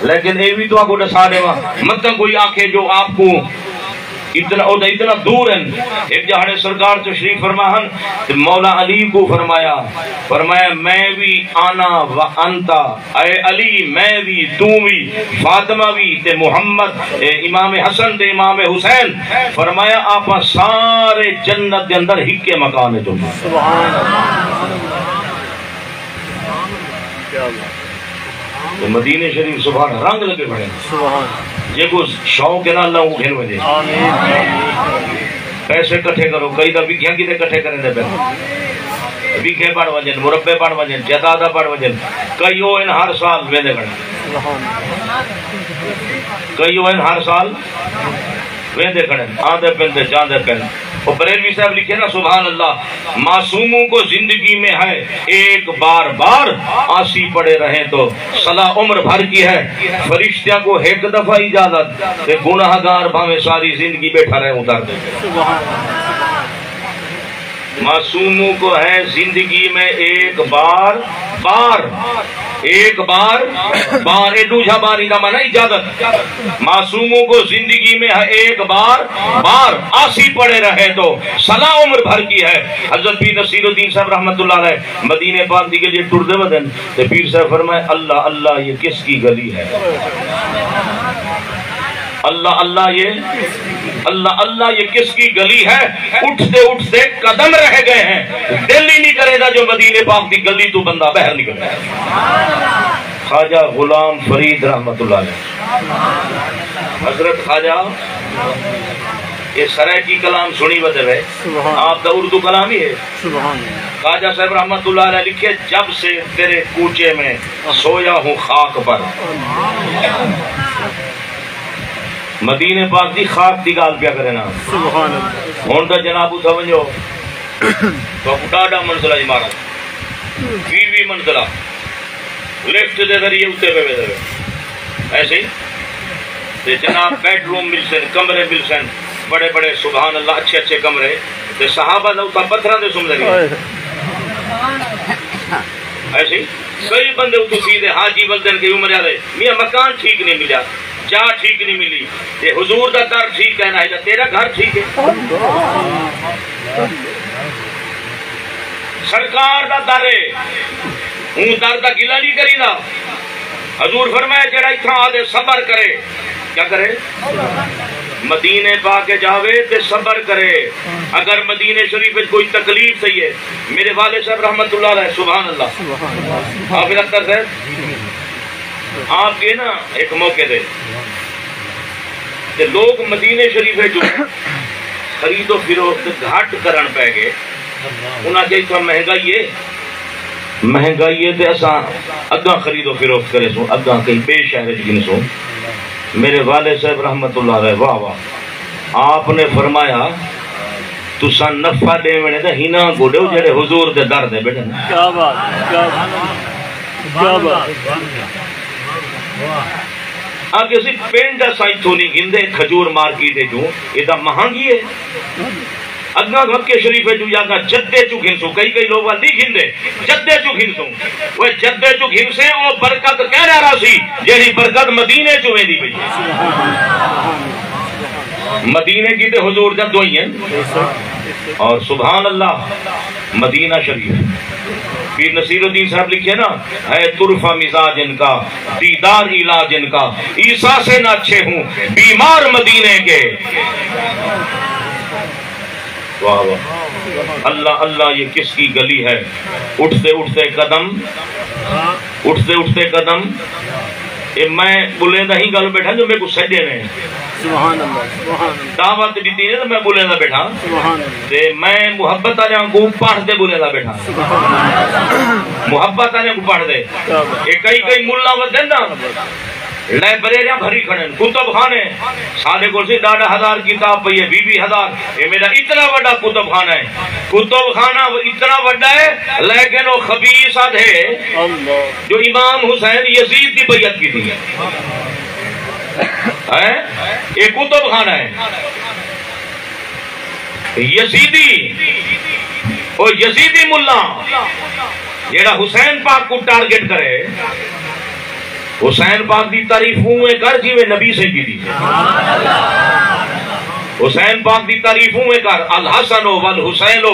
لیکن اے بھی تو آگو ڈسا دے، مت کوئی آکھے جو آپ کو اتنا، او اتنا دور ہیں۔ ایک جہاڑے سرکار تشریف فرما ہن تے مولا علی کو فرمایا، فرمایا، میں بھی آنا و انتا، اے علی، میں بھی، تو بھی، فاطمہ بھی تے محمد، اے امام حسن تے امام حسین، فرمایا، آپاں سارے جنت دے اندر ہکے مکان وچ ہوں۔ سبحان اللہ۔ تے مدینے شریف سبحان رنگ لگے بنے۔ سبحان۔ جے کو شوق ہے نا اللہ، وہ گھن وجے۔ آمین۔ پیسے کٹھے کرو، کئی دا وکھیاں کیتے کٹھے کریں دے پے۔ وکھے بن وجن، مربے بن وجن، جائیداد بن وجن۔ کئی او ان ہر سال ویندے بن۔ سبحان۔ کئی او ان ہر سال ویندے کھڑن، آندے پن تے جاندے پن۔ او بریلوی صاحب لکھے نا، سبحان اللہ، معصوموں کو زندگی میں ہے ایک بار، بار آسی پڑے رہیں تو صلاح عمر بھر کی ہے۔ فرشتیاں کو ایک دفعہ اجازت، تے گناہگار بھاویں ساری زندگی بیٹھا رہے اتر دے۔ معصوموں کو ہے زندگی میں ایک بار، بار، ایک بار، بار، اے ݙوجھا بار، ایندا معنی اجازت۔ معصوموں کو زندگی میں ہے ایک بار، بار، آسی پڑے رہیں تو صلاح عمر بھر کی ہے۔ حضرت پیر نصیر الدین صاحب رحمۃ اللہ علیہ مدینے پاک دی گلی ٹردے ودن تے پیر صاحب فرمائے، اللہ اللہ یہ کس کی گلی ہے؟ اللہ اللہ یہ، اللہ اللہ یہ کس کی گلی ہے؟ اٹھتے اٹھتے قدم رہ گئے ہیں، دل ہی نہیں کرے گا جو مدینے پاک دی گلی تو بندہ باہر نکلے۔ خواجہ غلام فرید رحمت اللہ علیہ، حضرت خواجہ، یہ سرائیکی کلام سنی ودے وے، سبحان۔ آپ دا اردو کلام ہی ہے۔ سبحان اللہ۔ خواجہ صاحب رحمت اللہ علیہ لکھے، جب سے تیرے کوچے میں سویا ہوں خاک پر۔ مدینے پاک دی خاک دی ڳالھ پیا کرے نا۔ سبحان اللہ۔ ہݨ تاں جناب اتھاں ونڄو، تہاکوں ݙاہ ݙاہ منزلہ عمارت، ویہہ ویہہ منزلہ، لفٹ دے ذریعے اتے پہ ویندے وے۔ ایسے ہی تے جناب بیڈ روم ملسن، کمرے ملسن، بڑے بڑے، سبحان اللہ، اچھے اچھے کمرے۔ تے صحابہ نہ اتھاں پتھراں دے سمدے رہے۔ ایسے ہی کئی بندے اتھوں تھی دے حاجی ولدن، کئی عمر والے، میاں مکان ٹھیک نہیں ملیا، جا ٹھیک نہیں ملی، تے حضور دا در ٹھیک ہے نہ، تیرا گھر ٹھیک ہے۔ سرکار دا در ہے، ہوں در دا گلہ نہیں کریدا۔ حضور فرمایا، جڑا اتھاں آ دے صبر کرے، کیا کرے؟ مدینے پا کے جاوے تے صبر کرے۔ اگر مدینے شریف وچ کوئی تکلیف تھئی ہے، میرے والد صاحب رحمت اللہ علیہ، سبحان اللہ، حافظ اختر صاحب، آپ گئے نا ایک موقع دے، تے لوگ مدینے شریف وچ جو خرید و فروخت گھٹ کرن پے گئے، انہاں کہیا اتھاں مہنگائی ہے، مہنگائی ہے تے اساں اڳاں خرید و فروخت کریسوں، اڳاں کہیں ٻئے شہر وچ گھنسوں۔ میرے والد صاحب رحمت اللہ علیہ، واہ واہ، آپ نے فرمایا، تساں نفع ݙیوݨ ہے تاں ہنہاں کوں ݙیو جڑے حضور دے در تے ٻیٹھن۔ کیا بات، کیا بات، کیا بات۔ آکھے سی پنڈ اساں اتھوں نہیں گھندے، کھجور مارکیٹ وچوں، اے تاں مہانگی ہے۔ اڳاں مکے شریف وچوں یا اڳاں جدے چوں گھنسوں، کئی کئی لوگ ول نہیں گھندے، جدے چوں گھنسوں۔ اوئے جدے چوں گھنسے، او برکت کہڑا راسی، جیڑھی برکت مدینے چوں ویندی پئی۔ مدینے کی تے حضور جب دعائیں ہیں۔ اور سبحان اللہ، مدینہ شریف۔ پیر نصیر الدین صاحب لکھے نا، ہے طرفہ مزاج ان کا، دیدار علاج ان کا، عیسیٰ سے نہ اچھے ہوں بیمار مدینے کے۔ واہ واہ۔ اللہ اللہ یہ کس کی گلی ہے، اٹھتے اٹھتے قدم، اٹھتے اٹھتے قدم۔ اے میں ٻلیندا ہی ڳل ٻیٹھاں جو میکوں سݙے نے۔ سبحان اللہ، سبحان اللہ۔ دعوت ݙتی نے تے میں ٻلیندا ٻیٹھاں۔ سبحان اللہ۔ تے میں محبت آلیاں کوں پڑھ تے ٻلیندا ٻیٹھاں۔ سبحان اللہ۔ محبت آلیاں کوں پڑھ تے۔ کیا بات۔ اے کئی کئی ملا ودن نا۔ لائبریریاں بھری کھڑن، کتب خانے۔ ساݙے کول سی ݙاہ ݙاہ ہزار کتاب پئی ہے، ویہہ ویہہ ہزار۔ اے میݙا اتنا وݙا کتب خانہ ہے۔ کتب خانہ اتنا وݙا ہے، لیکن او خبیث ادھ ہے اللہ۔ جو امام حسین یزید دی بیعت کیتی ہے۔ ہیں؟ اے کتب خانہ ہے۔ یزیدی، او یزیدی ملا جیڑھا حسین پاک کوں ٹارگٹ کرے، حسین پاک دی تعریف اونویں کر جیویں نبی سئیں کیتی۔ حسین پاک دی تعریف اونویں کر، الحسن والحسین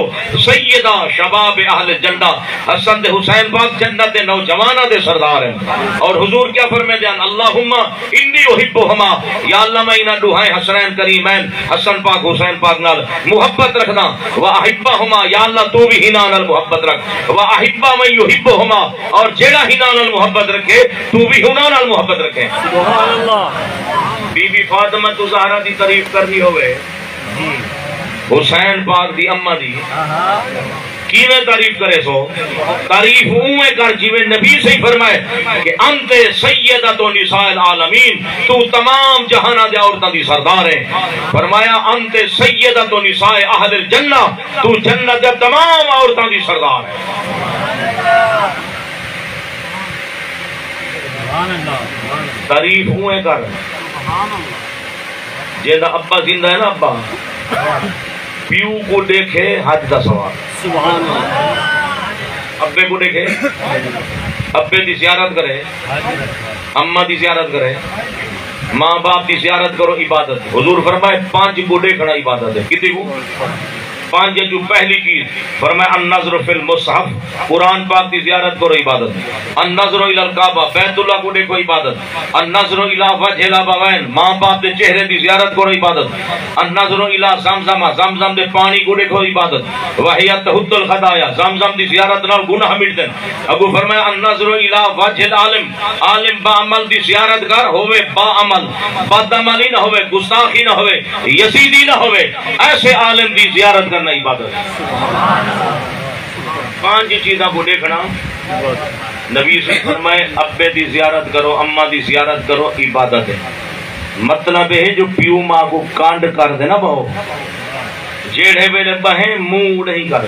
سیدا شباب اہل جنہ۔ حسن تے حسین پاک جنت دے نوجواناں دے سردار ہن۔ اور حضور کیا فرمیندے ہن؟ اللہم انی احبہما، یا اللہ میں انہاں ݙوہائیں حسنین کریمین حسن پاک حسین پاک نال محبت رکھداں۔ و احبہما، یا اللہ توں وی ہناں نال محبت رکھ۔ و احب من یحبہما، اور جیڑھا ہناں نال محبت رکھے توں وی ہناں نال محبت رکھیں۔ سبحان اللہ۔ بی بی فاطمہ تو زہرا دی تعریف کرنی ہووے، حسین پاک دی اماں دی، کیویں تعریف کریسو؟ تعریف اونویں کر جیویں نبی سئیں فرمائے کہ انت سیدۃ نساء العالمین، تو تمام جہاناں دے عورتاں دی سردار ہے۔ فرمایا انت سیدۃ نساء اہل الجنہ، تو جنت دے تمام عورتاں دی سردار ہے۔ تعریف اونویں کر جیندا ابا زندہ ہے نا، ابا، پیو کوں ݙیکھے حج دا ثواب۔ سبحان اللہ۔ ابے کوں ݙیکھے، ابے دی زیارت کرے، اماں دی زیارت کرے، ماں باپ دی زیارت کرو، عبادت۔ حضور فرمائے پنج کوں ݙیکھݨا عبادت ہے۔ کتی کوں؟ پنج جو پہلی چیز فرمایا، النظر فی المصحف، قرآن پاک دی زیارت کرو، عبادت۔ النظر الی الکعبہ، بیت اللہ کوں ݙیکھو، عبادت۔ النظر الی وجہ الابوین، ماں باپ دے چہرے دی زیارت کرو، عبادت۔ النظر الی زمزم، زمزم دے پانی کوں ݙیکھو، عبادت۔ وہی تحط الخطایا، زمزم دی زیارت نال گناہ مٹدن۔ اڳوں فرمایا، النظر الی وجہ العالم، عالم باعمل دی زیارت کر، ہووے باعمل، بدعملی نہ ہووے، گستاخی نہ ہووے، یزیدی نہ ہووے، ایسے عالم دی زیارت کرنا عبادت ہے۔ پنج چیزاں کوں ݙیکھݨا۔ نبی صلی اللہ علیہ وسلم فرمائے، ابے دی زیارت کرو، اماں دی زیارت کرو، عبادت ہے۔ مطلب ہے جو پیو ماں کوں کنڈ کر دے نا ٻہو، جیڑھے ویلے ٻہیں منہ اݙہیں کر۔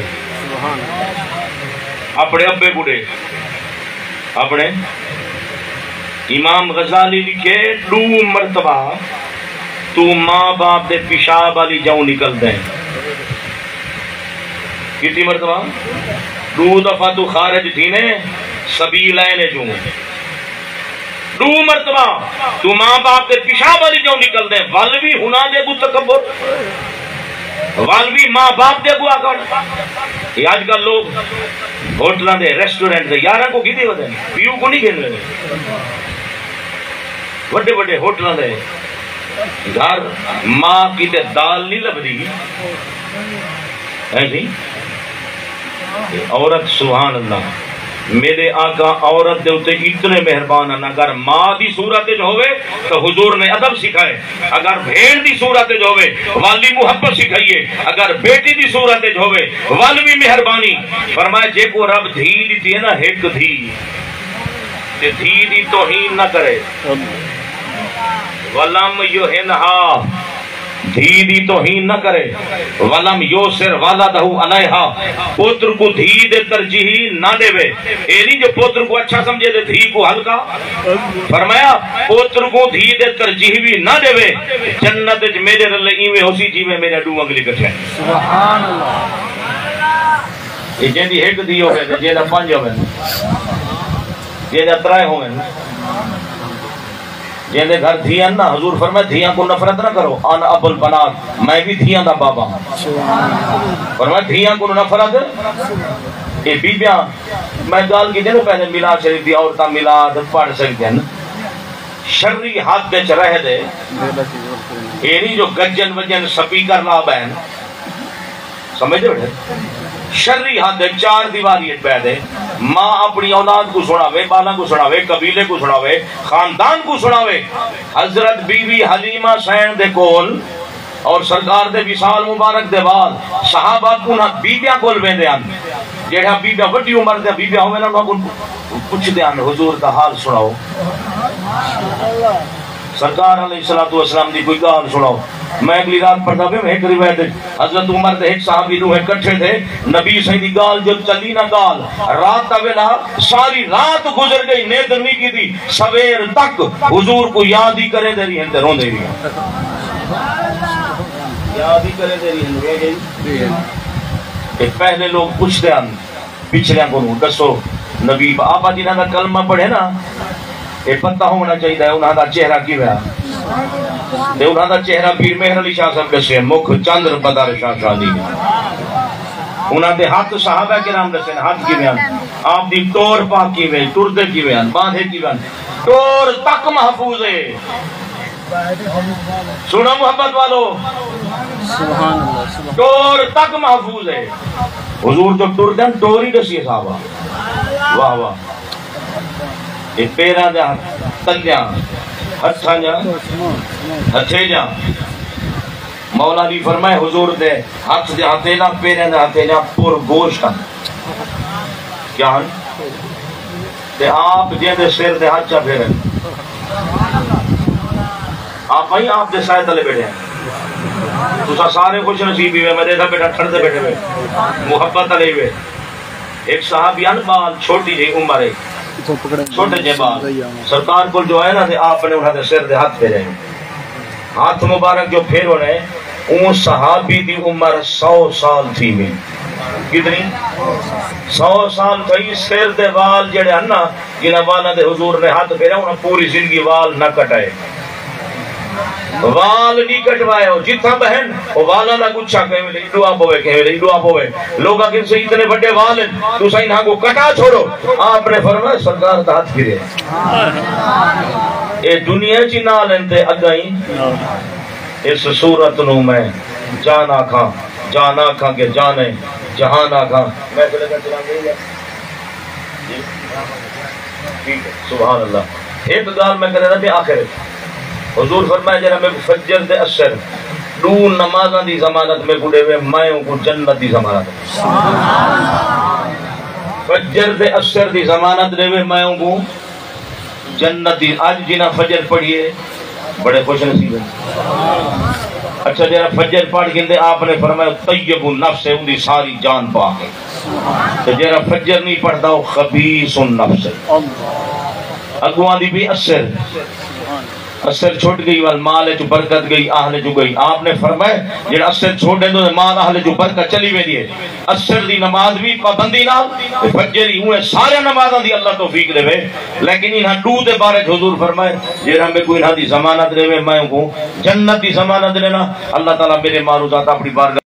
اپݨے ابے کوں ݙیکھ۔ اپݨے امام غزالی لکھے، ݙو مرتبہ توں ماں باپ دے پیشاب آلی جاؤں نکلدیں۔ کتی مرتبہ؟ ݙو دفعہ توں خارج تھینے سبیلین اچوں۔ ݙو مرتبہ توں ماں باپ دے پیشاب آلی جاؤں نکلدیں، ول وی ہناں دے اڳوں تکبر۔ ول وی ماں باپ دے اڳوں آکڑ۔ اے اڄ کل لوگ ہوٹلاں دے، ریسٹورنٹ دے یاراں کوں گھدی ودن، پیو کوں نہیں گھن ویندے۔ وݙے وݙے ہوٹلاں دے گھر، ماں کیتے دال نہیں لبھدی۔ ہیں جی؟ تے عورت، سبحان اللہ، میݙے آقا عورت دے اتے اتنے مہربان ہن۔ اگر ماں دی صورت وچ ہووے تو حضور نے ادب سکھائے، اگر بھیݨ دی صورت وچ ہووے، ول وی محبت سکھائیے، اگر بیٹی دی صورت وچ ہووے، ول وی مہربانی۔ فرمایا، جیکوں رب دھی ݙتی ہے نا، ہک دھی، تے دھی دی توہین نہ کرے۔ ولم یہنہا، دھی دی توہین نہ کرے۔ ولم یؤثر ولدہ علیہا، پتر کوں دھی دے ترجیح نہ ݙیوے۔ اے نہیں جو پتر کوں اچھا سمجھے تے دھی کوں ہلکا۔ فرمایا، پتر کوں دھی دے ترجیح وی نہ ݙیوے۔ جنت وچ میݙے رلے ایویں ہوسی جیویں میݙے ݙو انگلی کٹھے۔ سبحان اللہ۔ اے جیندی ہک دھی ہووے تے جیندا پنج ہوون، جیندا ترائے ہوون، جیندے گھر دھی ہن نا، حضور فرمائے، دھیاں کوں نفرت نہ کرو، انا ابو البنات، میں وی دھیاں دا بابا ہاں۔ فرمائے، دھیاں کوں نفرت، اے بیبیاں، میں ڳالھ کیتی نا پہلے، میلاد شریف دی عورتاں میلاد پڑھ سڳدن، شرعی حد وچ رہ دے، اے نہیں جو گجن وجن سپیکر لا ٻہن، سمجھدے بیٹھے؟ شرعی حد ہے، چار دیواری اچ بیٹھ ہے، ماں اپݨی اولاد کوں سݨاوے، ٻالاں کوں سݨاوے، قبیلے کوں سݨاوے، خاندان کوں سݨاوے۔ حضرت بی بی حلیمہ سین دے کول اور سرکار دے وصال مبارک دے بعد صحابہ انہاں بیبیاں کول ویندے ہن۔ جیڑھیاں بیبیاں وݙی عمر دیاں بیبیاں ہوون، انہاں کوں پچھدے ہن، "حضور دا حال سݨاؤ، سرکار علیہ الصلوۃ والسلام دی کوئی ڳالھ سݨاؤ۔" میں اڳلی رات پڑھدا پیاں، ہک روایت وچ حضرت عمر تے ہک صحابی ݙوہیں کٹھے تھے، نبی سائیں دی ڳالھ جو چلی نا ڳالھ، رات دا ویلا، ساری رات گزر ڳئی، نیند نہیں کیتی، سویر تک حضور کوں یاد ہی کریندے رہن تے روندے رہن۔ یاد ہی کریندے رہن، روندے رہن۔ تے پہلے لوگ پچھدے ہن، پچھلیاں کوں، "ݙسو نبی۔" آپاں جنہاں دا کلمہ پڑھے نا، اے پتہ ہووݨا چاہیدا ہے انہاں دا چہرہ کیویں ہا۔ تے انہاں دا چہرہ پیر مہر علی شاہ صاحب ݙسے، مکھ چندر بدر شاہ شاہ دی۔ انہاں دے ہتھ صحابہ کرام ݙسے، ہتھ کیویں ہن، آپ دی ٹور پاک کیویں، ٹردے کیویں ہن، ٻاندھے کیویں ہن، ٹور تک محفوظ ہے۔ سݨو محبت والو، سبحان اللہ، سبحان اللہ۔ ٹور تک محفوظ ہے۔ حضور جو ٹردن، ٹور ہی ݙسی صحابہ۔ واہ واہ۔ اے پیراں دے تلیاں، ہتھاں دیاں ہتھیلیاں۔ مولا علی فرمائے، حضور دے ہتھ دیاں ہتھیلیاں، پیراں دیاں ہتھیلیاں پر گوشت ہن۔ کیا ہن؟ تے آپ جیندے سر تے ہتھ چا پھیرن۔ آپ بھائی آپ دے سائے تلے بیٹھے ہیں۔ تساں سارے خوش نصیب ہی وے، میں ݙیکھا بیٹھا ٹھڑدے بیٹھے وے، محبت والے ہی وے۔ ایک صحابی ہن، ٻال، چھوٹی جہی عمر ہے، چھوٹے جہے ٻال۔ سرکار کول جو آئے نا تے آپ نے انہاں دے سر تے ہتھ پھیرے۔ ہتھ مبارک جو پھیرو نے، اوں صحابی دی عمر سو سال تھی وی۔ کتنی؟ سو سال تھئی۔ سر دے وال جڑے ہن نا، جنہاں والاں دے حضور نے ہتھ پھیریا، انہاں پوری زندگی وال نہ کٹائے۔ وال نہیں کٹوائے، او جتھاں بہن، او والاں دا گچھا کہیں ویلے ایݙو آ پوے، کہیں ویلے ایݙو آ پوے۔ لوگ آکھن، "سئیں، اتنے وڈے وال ہیں، تساں انہاں کو کٹا چھوڑو۔" آپ نے فرمایا، سرکار دا ہتھ پھرے۔ اے دنیا چ نال ہیں تے اڳاں ہی اس صورت نو میں جان آکھاں، جان آکھاں کہ جان ہے، جہان آکھاں۔ میں تے لگا چلان گئی ہے۔ ٹھیک ہے، سبحان اللہ۔ ایک گال میں کرے رہا آخر۔ حضور فرمایا، جڑا میں فجر دے اثر دو نمازاں دی ضمانت میں کو دے، میں اوں کو جنت دی ضمانت۔ فجر دے اثر دی ضمانت دے، میں اوں کو جنت دی۔ اج جنہاں فجر پڑھیے، بڑے خوش نصیب ہیں۔ اچھا، جڑا فجر پڑھ گھندے، آپ نے فرمایا، "طیب النفس ہے، ان دی ساری جان پاک ہے۔" تے جڑا فجر نہیں پڑھدا، وہ خبیث النفس ہے۔ اڳوں دی بھی اثر، اثر چھٹ گئی، ول مال وچ برکت گئی، اہل وچ گئی۔ آپ نے فرمایا، جڑا اثر چھوڑ ݙیندے، مال اہل وچ برکت چلی ویندی ہے۔ عصر دی نماز وی پابندی نال، تے فجر ہی ہوئے، سارے نمازاں دی اللہ توفیق ݙیوے، لیکن انہاں ݙو دے بارے وچ حضور فرمائے، جیڑھا میکوں انہاں دی ضمانت ݙیوے، میں اونکوں جنت دی ضمانت ݙینا۔ اللہ تعالیٰ میرے معروضات اپݨی بارگاہ